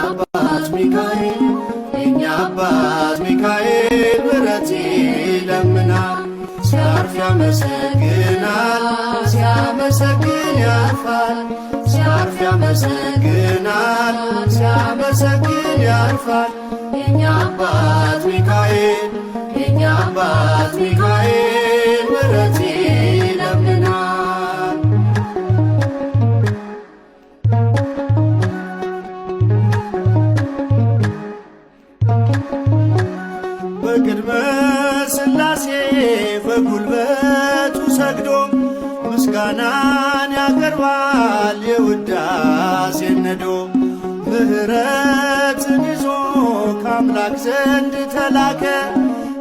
አባት ሚካኤል፣ የኛ አባት ሚካኤል ምሕረት ይለምናል። ሲያርፍ ያመሰግናል፣ ሲያመሰግን ያርፋል። ሲያርፍ ያመሰግናል፣ ሲያመሰግን ያርፋል። የኛ አባት ሚካኤል፣ የኛ አባት ሚካኤል ምሕረት ይለምናል። በቅድመ ሥላሴ በጉልበቱ ሰግዶ ምስጋናን ያቀርባል የውዳሴን ነዶ። ምሕረትን ይዞ ከአምላክ ዘንድ ተላከ፣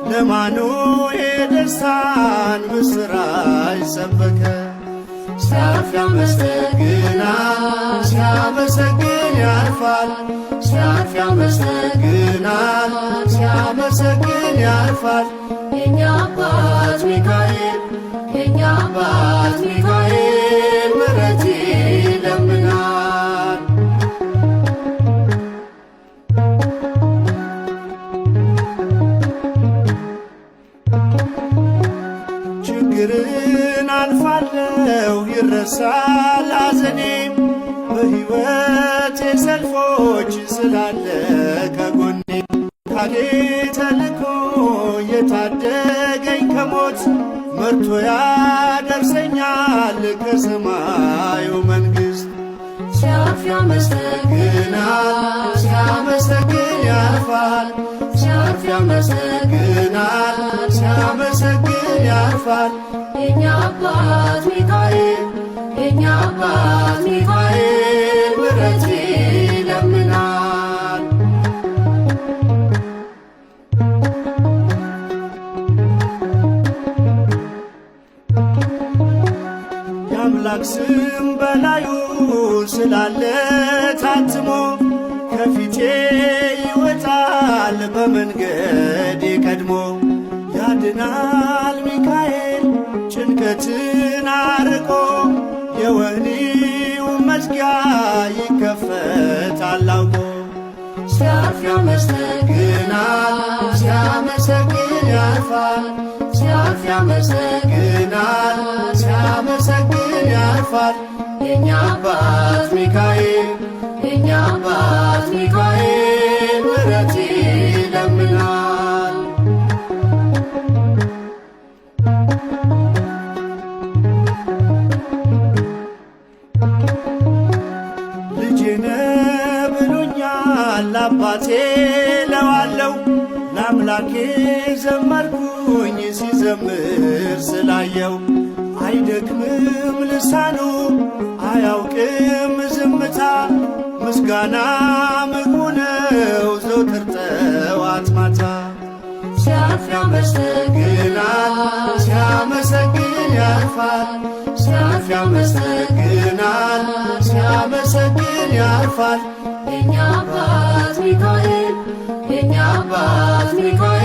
ለማኑኤል ደስታን ምስራች ሰበከ። ሲያርፍ ያመሰግናል፣ ሲያመሰግን ያርፋል። ሲያርፍ ያመሰግናል፣ ሲያመሰግን ያርፋል። የኛ አባት ሚካኤል፣ የኛ አባት ሚካኤል ምሕረት ይለምናል። ችግርን አልፋለሁ፣ ይረሳል ሐዘኔ፣ በሕይወቴ ሰልፎች ስላለ ከጎኔ። ካሌ ተልኮ የታደገኝ ከሞት፣ መርቶ ያደርሰኛል ከሰማዩ መንግሥት። ሲያርፍ ያመሰግናል፣ ሲያመሰግን ያርፋል። ሲያርፍ ያመሰግናል፣ ሲያመሰግን ያርፋል። የኛ አባት ሚካኤል፣ የኛ አባት ሚካኤል ምሕረት ይለምናል። የአምላክ ስም በላዩ ስላለ ታትሞ፣ ከፊቴ ይወጣል በመንገድ ቀድሞ። ያድናል ሚካኤል ጭንቀትን አርቆ፣ የወህኒው መዝጊያ ይከፈታል አውቆ። ሲያርፍ ያመሰግናል፣ ሲያመሰግን ያርፋል። ሲያርፍ ያመሰግናል፣ ሲያመሰግን ያርፋል። የኛ አባት ሚካኤል፣ የኛ አባት ሚካኤል ምሕረት ይለምናል። ልጄነ ብሎኛል አባቴ ለዋለው፣ ለአምላኬ ዘመርኩኝ ሲዘምር ስላየው። አይደክምም ልሳኑ፣ አያውቅም ዝምታ፣ ምስጋና ምግቡ ነው ዘወትር ጠዋት ማታ። ሲያርፍ ያመሰግናል፣ ሲያመሰግን ያርፋል። ሲያርፍ ያመሰግናል፣ ሲያመሰግን ያርፋል። የኛ አባት ሚካኤል፣ የኛ አባት ሚካኤል።